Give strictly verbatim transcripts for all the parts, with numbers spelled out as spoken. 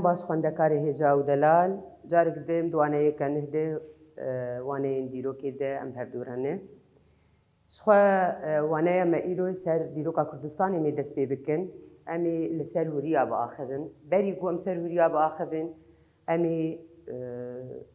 Baş xwendekarê hêja û delal, carek din di waneyeke neh de, e, waneyên dîrokê de em bi hev dû re ne. Ji xwe, e, waneya me îro ser dîroka Kurdistanê em ê dest pê bikin. Em ê li ser hûriya biaxivin. Berî ku em ser hûriya biaxivin, em ê, e,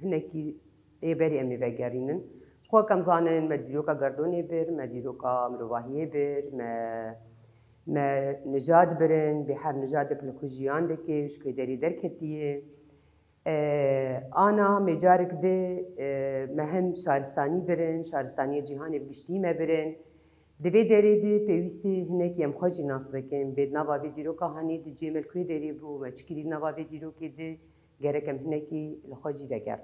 hinekî ê berî em ê vegerînin. Ji xwe kem zanin, me dîroka gerdonê bir, me dîroka mirovahiyê bir, me, me nijad birin, bêher nijadek li xwe jiyan dike, ji ku derî derketiye. E, ana me carek di, e, me hin şaristanî birin, şaristaniya cîhanê bi giştî me birin. Di vê derê de pêwîstî hinekî em xwe jî nas bikin. Bê di nava vê dîroka hanê di cê me li ku derê bû, me çi kirî di nava vê dîrokê de, gerek em hinekî li xwe jî vegerin.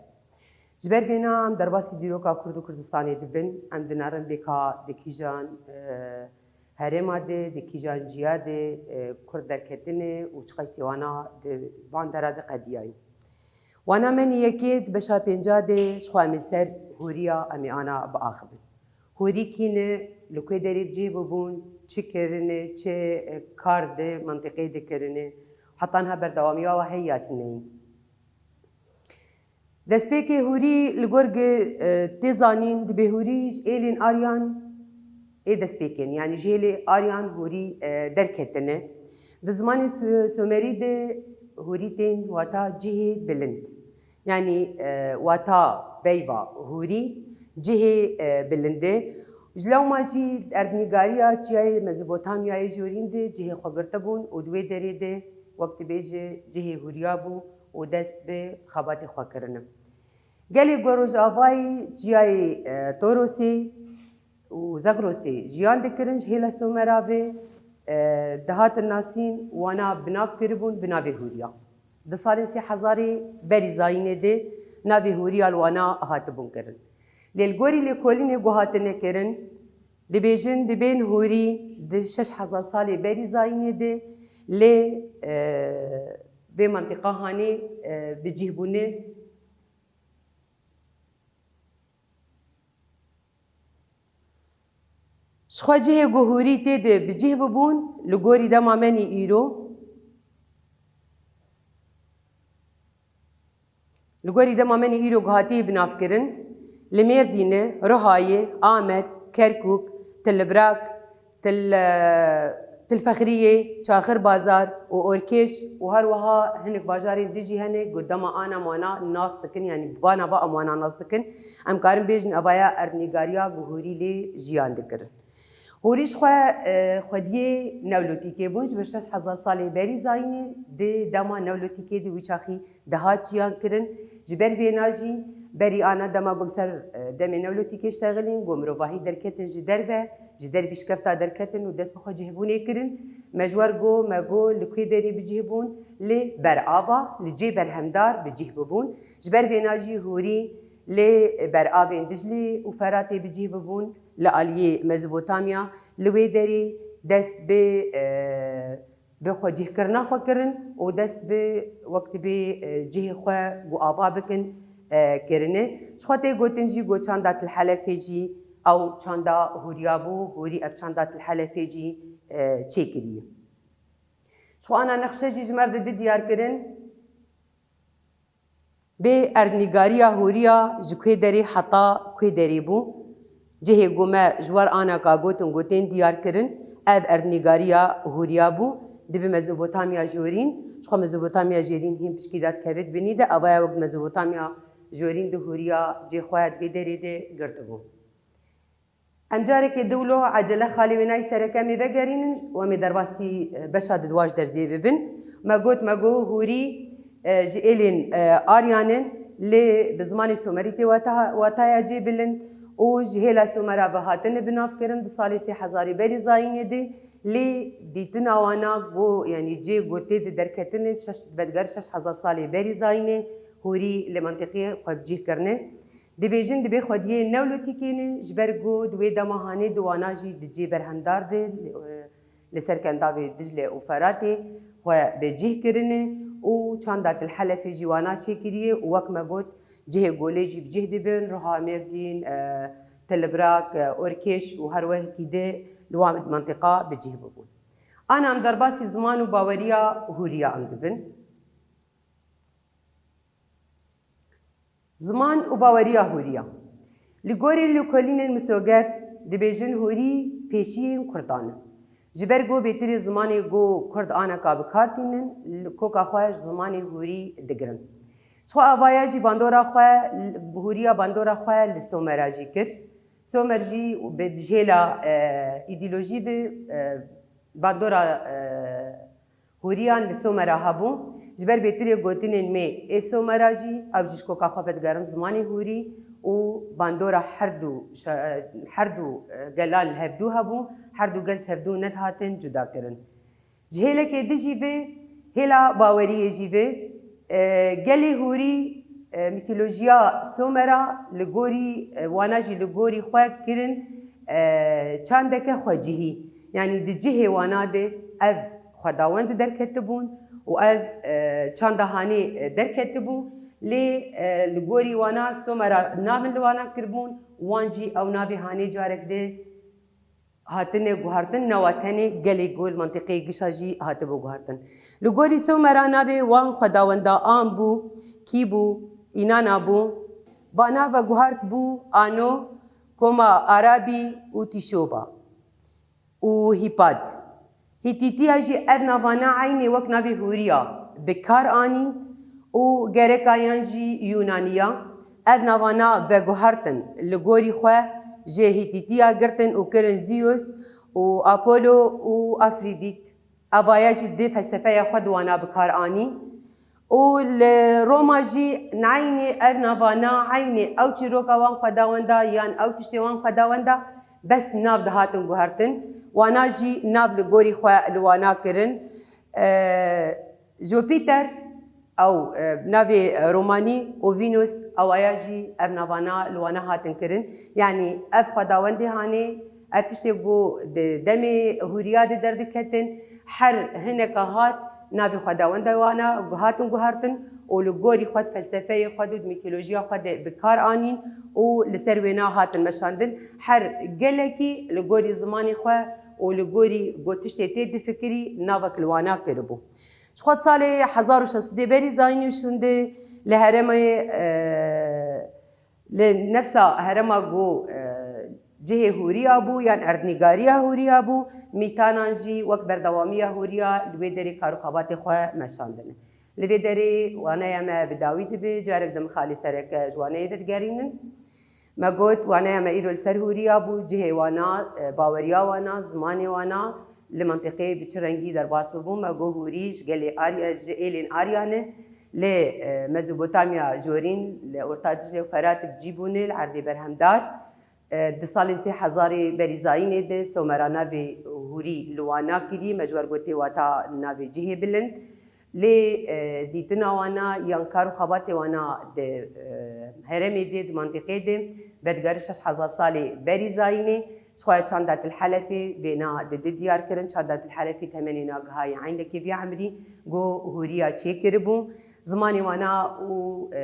Ji ber vêna em derbasî dîroka Kurd û Kurdistanê dibin. Em dinerin bê ka di kîjan, e, herêma de, di kîjan ciya de, e, Kurd derketine û çiqasî wana di van dera de qediyayî. Wana me nî yekê di beşa pênca de ji xwe em ê li ser hûriya em ê ana biaxivin. Hûrî kî ne, li ku derê bi cih bibûn, çi kirine, çi, e, kar di mentiqê de kirine, heta niha berdewamiya we heye ya tune ye. Destpêkê hûrî li gor gi, e, tê zanîn, dibê hûrî ji êlên Aryan ê destpêkên, yanî ji hêlê Aryan hûrî, e, derketine. Di zimanê Su-, Sumerî de hûrî tên wata cihê bilind. Yanî, e, wata peyva hûrî cihê, e, bilind e. Ji lewma jî erdnîgariya çiyayê Mezopotamyayê jorîn de cihê xwe girtibûn û di wê derê de wek dibêje cihê hûriya bû û dest bi xebatê xwe kirine. Gelê ku rojavayê çiyayê, e, Torosê û Zegrosê jiyan dikirin, ji hêla Somera ve, e, dihatin nasîn, wana bi nav kiribûn bi navê Hûriya. Di salên sê hezarê berî zayînê de navê Hûriya li wana hatibûn kirin. Lê li gorî lêkolînê ku hatine kirin, dibêjin dibên Hûrî di şeş hezar salê berî zayînê de lê, e, vê mentiqa hanê, e, bi cih bûne. Ji xwe cihê ku hûrî tê de bi cih bibûn, li gorî dema me nî îro, li gorî dema me nî îro ku hatiye binavkirin, li Mêrdînê, Rihayê, Amed, Kerkûk, Til Librak, Til, e, Til Fexriyê, Çaxir Bazar û Orkêş û her wiha hinek bajarên din jî hene ku dema ana em wana nas dikin, yanî bi vana va em wana nas dikin, em karin bêjin evaya erdnîgariya ku hûrî lê jiyan dikirin. Hûrî ji xwe, e, xwediyê Newlotîkê bûn, ji ber şeş hezar salê berî zayînê di dema Newlotîkê de wî çaxî dihat jiyan kirin. Ji ber vêna jî berî ana dema ku em ser, e, demê Newlotîkê ştexilîn, ku mirovahî derketin ji derve, ji dervî şikefta derketin û dest bi xwe cihbûnê kirin. Me ji wer got, me got, li ku derê bi cih bûn? Li berava, li cê berhemdar bi cih bibûn. Ji ber vêna jî hûrî li beravên Diclê û Feratê bi cih bibûn, li aliyê Mezopotamya, li wê derê dest bi, e, bi xwecihkirina xwe kirin û dest bi wek dibê, e, cihê xwe ku ava bikin, e, kirine. Ji xwe tê gotin jî ku çanda Til Helefê jî ew çanda hûriya bû, hûrî ev çanda Til Helefê jî, e, çêkiriye. Ji xwe ana nexşe jî ji me re didi diyar kirin. Bê erdnîgariya hûriya ji ku derê heta ku derê bû? Cihê ku me ji wer ana ka gotin, gotên diyar kirin, ev erdnîgariya hûriya bû. Dibe Mezopotamya jorîn, ji xwe Mezopotamya jêrîn hîn piçkî da dikeve di binî de, avaya wek Mezopotamya jorîn di hûriya cê xwe di vê derê de girtibû. Em carekê dewlo ecele xalê wênayî sereke em ê vegerînin û em ê derbasî, e, beşa di duwaş derzê bibin. Me got, me got hûrî, e, ji êlên, e, Aryan in, lê bi zimanê Somerî tê wata-, wataya cê bilind û ji hêla Somera ve hatine binavkirin di salê sê hezarê berî zayînê de, lê dîtina wana ku, yanî cê ku tê de derketine şeş, vediger şeş hezar salê berî zayînê hûrî li mentiqê xwe bi cih kirine. Dibêjin dibê xwediyê Newlotîkê ne, ji ber ku di wê dema hanê di wana jî di cê berhemdar de, li, li ser kendavê Diclê û Feratê xwe bi cih kirine û çanda Til Helefê jî wana çêkiriye û wek me got, cihê golê jî bi cih dibin, Riha, Mêrdîn, e, Til Librak, e, Orkêş û her wekî di li wan mentiqa bi cih bibûn. Ana em derbasî ziman û baweriya hûriya em dibin. Ziman û baweriya hûriya. Li gorî lêkolînên misoger dibêjin hûrî pêşiyên kurdan in. Ji ber ku bêtirî zimanê ku kurd aneka bi kar tînin, li koka xwe ji zimanê hûrî digirin. Ji xwe avaya jî bandora xwe, hûriya bandora xwe li Somera jî kir. Somer jî bi jêla, e, îdeolojî ve, e, bandora, e, hûriyan li Somera hebû. Ji ber bêtirê gotinên me ê Somera jî, ew jî ji koka xwe vedigerin zimanê hûrî û bandora her du şe-, her du, e, gelan li hevdû hebû, her du gel ji hevdû nedihatin cuda kirin. Ji hêlekê din jî vê, hêla baweriyê jî vê, e, gelê hûrî, e, mîtolojiya Somera li gorî, e, wana jî li gorî xwe kirin, e, çandeke xwecihî. Yanî di cihê wana de ev xwedawend derketibûn û ev, e, çanda hanê, e, derketibû. Lê, e, li gorî wana Somera navin li wana kiribûn, wan jî ew navê hanê carek de hatine guhartin, newa tenê gelê ku li mentiqeyê Gişa jî hatibû guhartin. Li gorî Somera navê wan xwedawenda an bû, kî bû, Înana bû. Vana veguhart bû Ano, Koma Arabî û Tîşoba û Hîpad. Hîtîtiya jî ev navana eynê wek navê hûriya bi kar anîn û gereka yan jî Yûnaniya. Ev navana veguhertin li gorî xwe ji Hîtîtiya girtin û kirin Zeus û Apollo û Afrodît. Evaya jî di felsefeya xwe di wana bi kar anî. Û li Roma jî neynê ev navana eynê ew çîroka wan xwedawenda yan ew tiştê wan xwedawenda, bes nav dihatin guhertin. Wana jî nav li gorî xwe li wana kirin. E, Jupîter, ew, e, navê romanî û Vînus, ewaya jî ev navana li wana hatin kirin. Yanî ev xwedawendê hanê, ev tiştê ku di demê hûriya de derdiketin, her hineka hat navê xwedawenda wana hatin guhertin û li gorî xwe di felsefeyê xwe de û di mîtolojiya xwe de bi kar anîn û li ser wêna hatin meşandin. Her gelekî li gorî zimanê xwe û li gorî ku tiştê tê difikirî navek li wana kiribû. Ji xwe di salê hezar û şeş sedê berî zayînê şûnde li herêmê, e, li nefsa herêma ku, e, cihê hûriya bû yan erdnîgariya hûriya bû, mîtanan jî wek berdewamiya hûriya li wê derê kar û xebatê xwe meşandine. Li vê derê waneya me bi dawî dibe, carek di mixalê sereke ji waneyê vedigerînin. Me got, waneya me îro li ser hûriya bû, cihê wana, e, baweriya wana, zimanê wana li mentiqeyê bi çi rengî derbas bibû. Me got, hûrî ji gelê Arya, ji êlên Arya ne, lê, e, Mezopotamya jorîn, li Orta Dicle û Ferat bi cî bûne, li erdê berhemdar. E, di salên sê hezarê berî zayînê de Somera navê hûrî li wana kirî, me ji wer gotê wata navê cihê bilind. Lê, e, dîtina wana yan kar û xebatê wana di, e, herêmê de, di mentiqê de, vedigerin şeş hezar salê berî zayînê, ji xwe ya çanda Til Helefê vêna di di diyar kirin. Çanda Til Helefê temenê na gihayê eynekê vî emrî ku hûriya çêkiribû. Zimanê wana û, e,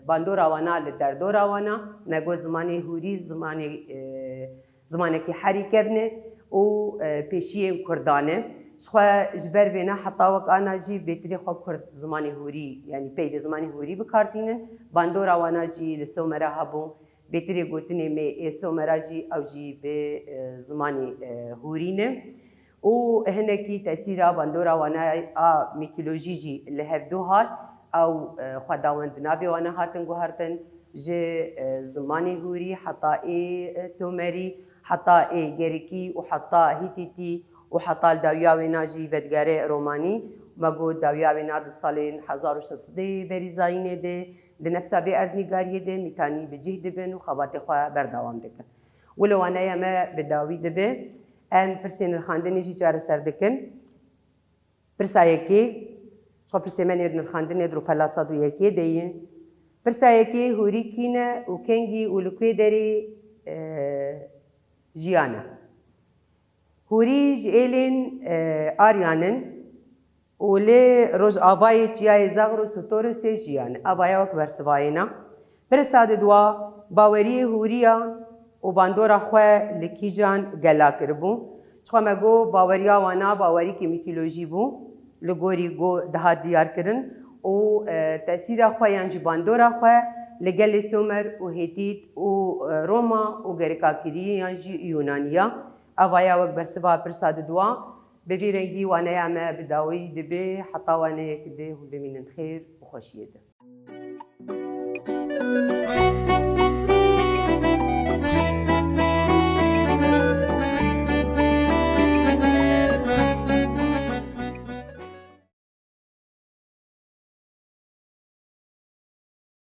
bandora wana li derdora wana, me got zimanê hûrî, zimanê, e, zimanekî herî kevn e û, e, pêşiyên kurdan e. Ji xwe ji ber vêne heta wek ana jî bêtirê xwe kurd zimanê hûrî, yanî peyvê zimanê hûrî bi kar tînin. Bandora wana jî li Somera hebû. Bêtirê gotinê me ê Somera jî ew jî bi, e, zimanê, e, hûrî ne. Û hinekî tesîra bandora wana a mîtolojî jî li hevdû hat. Ew, e, xwedawend navê wana hatin guhertin. Ji, e, zimanê hûrî heta ê, e, somerî, heta ê gerikî û heta hîtîtî û heta li dawiya wêna jî vedigere romanî. Me got dawiya wêna di salên hezar û şeş sedê berî zayînê de di nefsa vê erdnîgariyê de mîtanî bi cih dibin û xebatê xwe berdewam dikin. Wilo waneya me bi dawî dibe. Em pirsên nirxandinê jî çareser dikin. Pirsa yekê, ji xwe pirsê me nêr nirxandinê di rûpela sed û yekê de ye. Pirsa yekê, hûrî kî ne û kengî û li kwê derê, e, jiyane? Hûrî ji êlên, e, Aryan in û li rojavayê çiyayê Zagros û Torosê jiyane. Evaya wek bersivayê ne. Pirsa di dua, baweriyê hûriya û bandora xwe li kîjan gela kiribû? Ji xwe me got, baweriya wana bawerîkî mîtolojî bû, li gorî ku dihat diyar kirin û, e, tesîra xwe yan jî bandora xwe li gelê Sumer û Hêtît û, e, Roma û gerîkakiriyan jî Yûnaniya. Evaya wek bersiva pirsa didwa, bi vî rengî waneya me bi dawî dibe, heta waneyek dê hûn bimînin xêr û xweşiyê de.